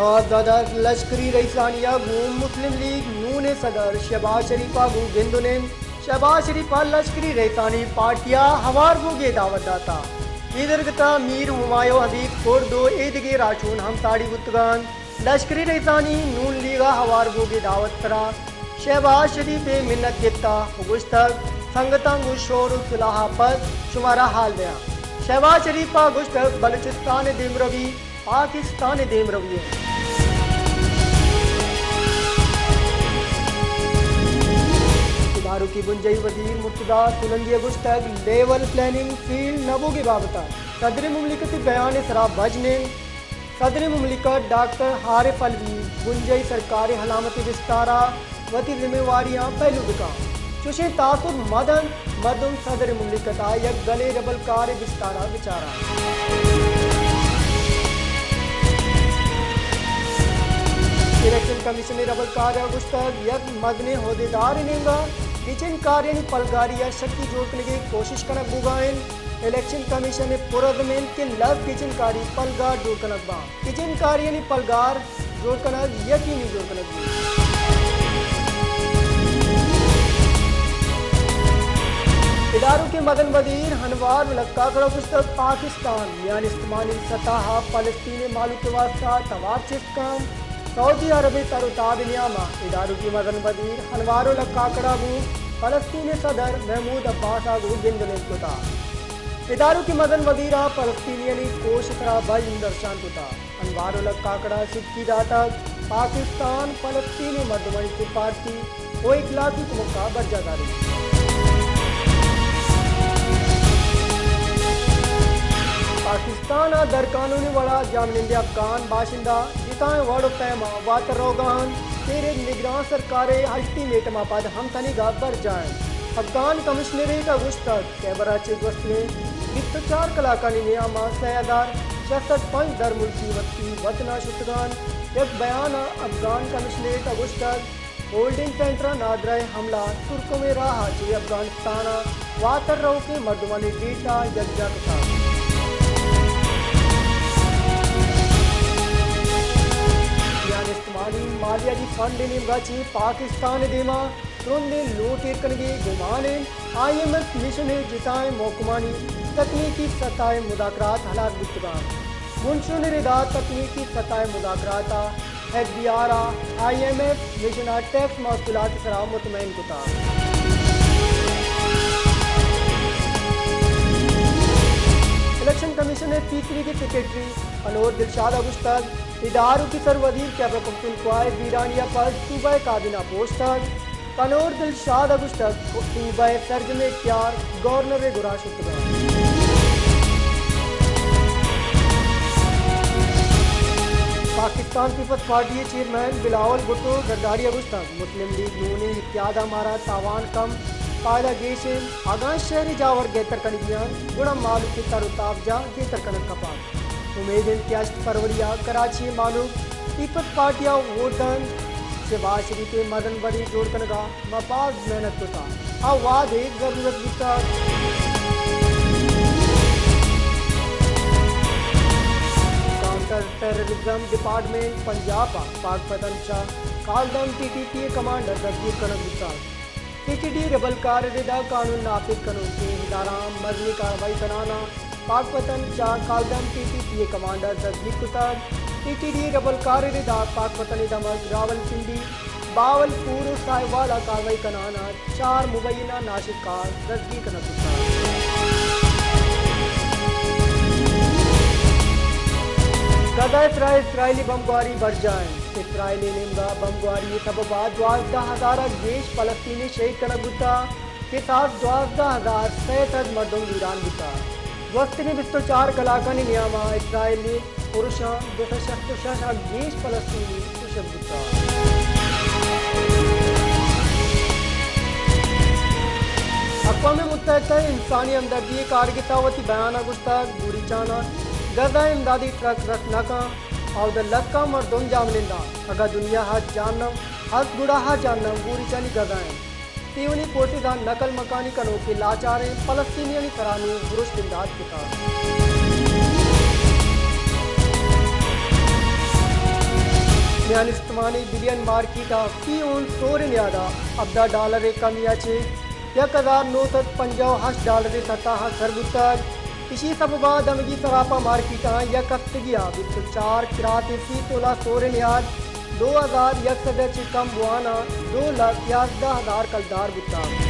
نواب زادہ لشکری رئیسانی ءَ گوں مسلم لیگ نون ءِ صدر شہباز شریف ءَ گوں گند ءُ نند۔ شہباز شریف ءَ لشکری رئیسانی پارٹی ءَ ہوار بوگ ءِ دعوت داتگ۔ اے درگت ءَ میر ہمایوں حبیب کرد ءُ اے دگہ راہشون ہم ساڑی بوتگ اَنت۔ لشکری رئیسانی نون لیگ ءَ ہوار بوگ ءِ دعوت ءِ سرا شہباز شریف ءَ منت گپتگ ءُ گوشتگ، سنگتاں گوں شور ءُ صلح ءَ پد شمارا حال دیاں۔ شہباز شریف ءَ گوشتگ، بلوچستان ءِ دیمروی پاکستان ءِ دیمروی اِنت۔ ادارکی بنجاہی وزیر مرتضی سولنگی ءَ گوشتگ، لیول پلاننگ فیل نہ بوگ ءِ بابت ءَ صدر مملکت ءِ بیان ءِ سرا بژن اِنت۔ صدر مملکت ڈاکٹر عارف علوی بنجاہی سرکار ءِ علامت ءِ بستار ءَ وتی ذمہ واریاں پہلو بکن۔ چوشیں تاثر مہ دنت مردم صدر مملکت ءَ یک گلیں ربلکار ءِ بستار ءَ بچار اَنت۔ الیکشن کمیشن ءِ ربلکار ءَ گوشتگ، یک مزنیں عہدیدار ءِ نیمگ ءَ گچین کاریانی پلگاری ءَ شکی جوڑ کنگ ءِ کوشش کنگ بوگ ءَ اِنت۔ الیکشن کمیشن ءِ پرعزم اِنت کہ لس گچین کاری پلگار جوڑ کنگ باں۔ گچین کاریانی پلگار جوڑ کنگ یقینی جوڑ کنگ بیت۔ ادارکی مزن وزیر انوار الحق کاکڑ ءَ گوشتگ، پاکستان میان استمانی سطح ءَ فلسطین ءِ مہلوک ءِ واستہ توار چست کنت۔ سعودی عرب ءِ تر ءُ تاب ءِ نیام ءَ ادارکی مزن وزیر انوار الحق کاکڑ ءَ گوں فلسطین ءِ صدر محمود عباس ءَ گوں گند ءُ نند کتگ۔ ادارکی مزن وزیر ءَ فلسطینیانی کوش ءِ سرا بژن درشان کتگ۔ انوار الحق کاکڑ ءَ سکی داتگ، پاکستان فلسطین ءِ مردمانی سفارتی ءُ اخلاقی کمک ءَ برجاہ داریت۔ پاکستان ءَ درقانونی وڑ ءَ جاہمنندیں افغان باشندہ جتائیں وڑ ءُ پیم ءَ واتر روگ ءَ اَنت، اے رد نگران سرکار ءِ الٹی میٹم ءَ پد ہمتنیگ ءَ برجاہ اِنت۔ افغان کمشنریٹ ءَ گوشتگ، خیبر ءَ چہ گوستگیں بیست ءُ چار کلاکانی نیام ءَ سئے ہزار شش سد پنچ درملکی وتی وطن ءَ شتگ اَنت۔ یک بیان ءَ افغان کمشنریٹ ءَ گوشتگ، ہولڈنگ سینٹر ءَ نادراہ ءِ حملہ ترکمیں راہ ءَ چہ افغانستان ءَ واتر روکیں مردمانی ڈیٹا یکجا کتگ۔ میان استمانی مالیاتی فنڈ ءِ نیمگ ءَ چہ پاکستان ءِ دیما ترندیں لوٹ ایر کنگ ءِ گمان اِنت۔ آئی ایم ایف مشن ءِ جتائیں محکمانی تکنیکی سطح ءِ مذاکرات ہلاس بوتگ اَنت۔ منشن ءِ ردا تکنیکی سطح ءِ مذاکرات ءَ ایف بی آر ءَ آئی ایم ایف مشن ءَ ٹیکس محصولات ءِ سرا مطمئن کتگ۔ الیکشن کمیشن ءِ پیسریگیں سیکرٹری انور دلشاد ءَ گوشتگ، ادارکی سر وزیر خیبر پختونخوا ءِ بیرانی ءَ پد صوبہ ءِ کابینہ ءَ پوشتگ۔ انور دلشاد ءَ گوشتگ، صوبہ ءِ سرجمیں اختیار گورنر ءِ گورا شتگ اَنت۔ پاکستان پیپلز پارٹی ءِ چیئرمین بلاول بھٹو زرداری ءَ گوشتگ، مسلم لیگ نون ءِ اتحاد ءَ مارا تاوان کم، فائدہ گیش اِنت۔ اگاں شہری جاور گہتر کنگی اَنت، گڑا مہلوک ءِ تر ءُ تاب جاہ گہتر کنگ کپگ۔ امید اِنت کہ ہشت فروری ءَ کراچی ءِ مہلوک پیپلز پارٹی ءَ ووٹ دنت۔ شہباز شریف ءِ مزن وزیر جوڑ کنگ ءَ ما باز محنت کتگ، آ وھد ءِ ضرورت بوتگ۔ کاؤنٹر ٹیررزم ڈیپارٹمنٹ پنجاب ءَ پاک پتن چہ کالدم ٹی ٹی پی ءِ کمانڈر دزگیر کنگ بوتگ۔ ٹی ٹی ڈی ربلکار ءِ ردا قانون نافذ کنوکیں ادارہاں مزنیں کارروائی کنان ءَ پاک وطن چہ کالدم ٹی ٹی پی ءِ کمانڈر دزگیر کتگ۔ ٹی ٹی ڈی ربلکار ءِ ردا پاک وطن ءِ دمگ راولپنڈی، باول پور ءُ ساہیوال ءَ کارروائی کنان ءَ چار مبینہ ناشرکار دزگیر کنگ بوتگ۔ غزہ ءِ سرا اسرائیلی بمبگواری برجاہ اِنت۔ اسرائیل ءِ نیمگ ءَ بمبگواری ءِ سبب ءَ دوازدہ ہزار ءَ گیش فلسطینی شہید کنگ بوتگ، کساس دوازدہ ہزار سئے سد مردم ویران بوتگ۔ گوستگیں بیست ءُ چار کلاکانی نیام ءَ اسرائیل ءِ ارشاں دو سد شست ءُ شش ءَ گیش فلسطینی کشگ بوتگ۔ اقوام متحدہ ءِ انسانی ہمدردی ءِ کارگس ءَ وتی بیان ءَ گوشتگ، بوریچان ءَ غزہ ءَ امدادی ٹرک رس نہ کنت، اود ءَ لکاں مردم جاہمنند اَنت۔ اگاں دنیا ءَ جہنم ہست گڑا آ جہنم بوریچانی غزہ اِنت۔ صیہونی فورسز ءَ نقل مکانی کنوکیں لاچاریں فلسطینیانی سرا نوں برشت امداد کتگ۔ میان استمانی بلین مارکیٹ ء فی اونس سور ء نیاد ء ہبدہ ڈالر ء کمی ء چہ یک ہزار نو سد پنجاہ ء ہشت ڈالر ء سطح ء سر بوتگ۔ ایشی سبب ء دمگی سراپاں مارکیٹاں یک ہفتگی ء بیست ء چار کراتے فی تولہ سور ء نیاد دو ہزار یک سد ء چہ کم بوان ء دو لکھ یازدہ ہزار کلدار بوتگ۔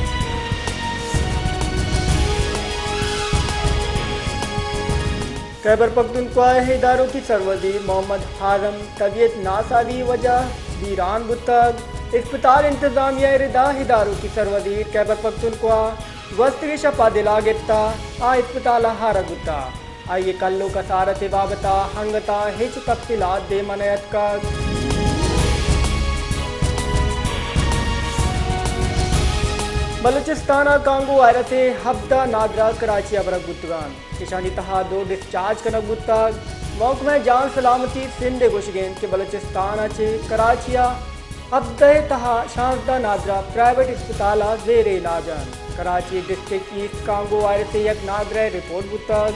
خیبر پختونخوا ء داروکی سروزیر محمد اعظم طبیعت ناسازی وجہ بیران بوتگ۔ اسپتال انتظامیہ ء ردا ء داروکی سروزیر خیبر پختونخوا گوستگیں شپ ء دل ء گپتہ، آ اسپتال ء آرگ بوتہ۔ آئی ء کلوک ء سارت ء بابت ء انگت ء ہچ تفصیلات دیم ء نیاتکگ۔ بلوچستان ء کانگو وائرس ء ہبدہ نادراہ کراچی ء برگ بوتگ انت۔ ایشانی تہا دو ڈسچارج کنگ بوتگ۔ محکمہ جان سلامتی سندھ ء گوشگ انت کہ بلوچستان ء چہ کراچی ء ہبدہ ء تہا شانزدہ نادراہ پرائیویٹ اسپتال ء زیر علاج انت۔ Karachi district east Congo virus ء یک نادراہ رپورٹ بوتگ۔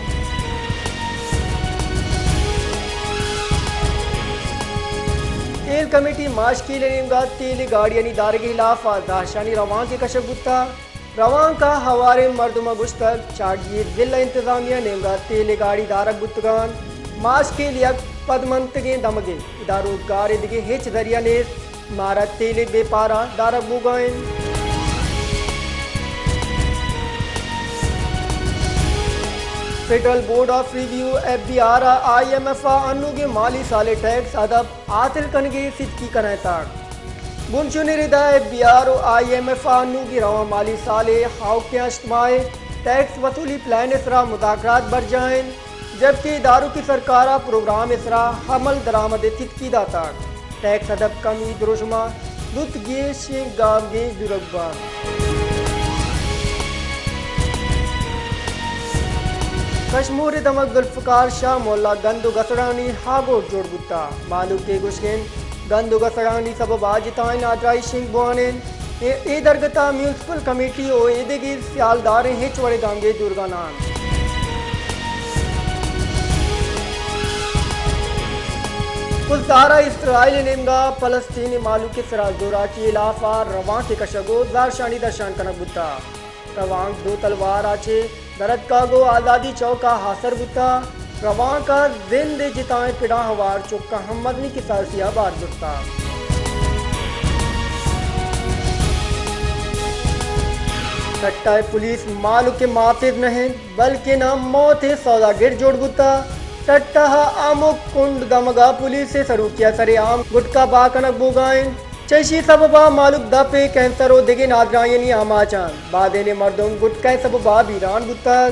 تیل کمیٹی ماشکیل ء نیمگا تیل ء گاڑیانی دارگ ء ہلاف ء زہرشانی روانک ء کشگ بوتگ۔ روانک ء ہواریں مردماں گوشتگ، چاگی ضلع انتظامیہ نیمگا تیل ء گاڑی دارگ بوتگان، ماشکیل یک پدمنتگیں دمگے، ادا روزگار ء دگہ ہچ ذریعہ نیست، مارا تیل ء بیپارا دارگ بوگا انت۔ Federal board of review, F B R, ء آئی ایم ایف ء انوگیں مالی سال ء ٹیکس ادب حاصل کنگی ستکی کنائینتگ۔ بنشونی ردا ایف بی آر و آئی ایم ایف ء انوگی رواں مالی سال ء ہاؤکیں ہشت ماہ ء ٹیکس وصولی پلان ء سرا مذاکرات برجاہ انت، جبکہ داروکی سرکار ء پروگرام ء سرا عمل درآمد ء ستکی داتگ۔ ٹیکس ادب کمی دروشم ء زوت گیشیں گام گیج زورگ بنت۔ کشمور ء دمگ ذوالفقار شاہ مولا گند و گسڑانی ہاگوٹ جوڑ بوتگ۔ مہلوک ء گوشگ انت، گند و گسڑانی سبب ء جتائیں نادراہی شنگ بوان انت۔ اے، اے درگت ء میونسپل کمیٹی و ایدگہ سیالداریں ہچ وڑیں گامگیج زورگا نہ انت۔ خضدار ء اسرائیل ء نیمگا فلسطینی مہلوک ء سرا زوراکی ء ہلاف ء روانک ء کشگ و زہرشانی درشان کنگ بوتگ۔ روانک دو تلوار ء چہ درتکگ و آزادی چوک ء آسر بوتگ۔ روانک ء زند ء جتائیں پڑاں ہوار چکاں ہم مزنیں کساسی ء بار زرتگ۔ ٹٹا ء پولیس مہلوک ء محافظ نہ انت، بلکن آ موت ء سوداگر جوڑ بوتگ۔ ٹٹا ء ہمک کنڈ دمگ ء پولیس ء سروکی ء سر عام گٹکا بہا کنگ بوگا انت۔ چہ ایشی سبب ء مہلوک دپ ء کینسر و دگہ نادراہیانی آماچ انت۔ بازینے مردم گٹکہ ء سبب ء بیران بوتگ۔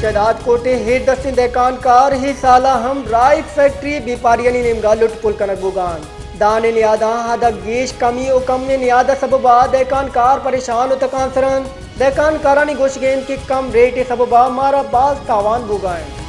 شہداد کوٹ ء ہیٹ دستیں دہکان کار اے سال ء ہم رائس فیکٹری ء بیپاریانی نیمگا لٹ پل کنگ بوگا انت۔ دان ء نیاداں حد ء گیش کمی و کمیں نیاد ء سبب ء دہکان کار پریشان و تکانسر انت۔ دہکان کارانی گوشگ انت کہ کم ریٹ ء سبب ء مارا باز تاوان بوگا انت۔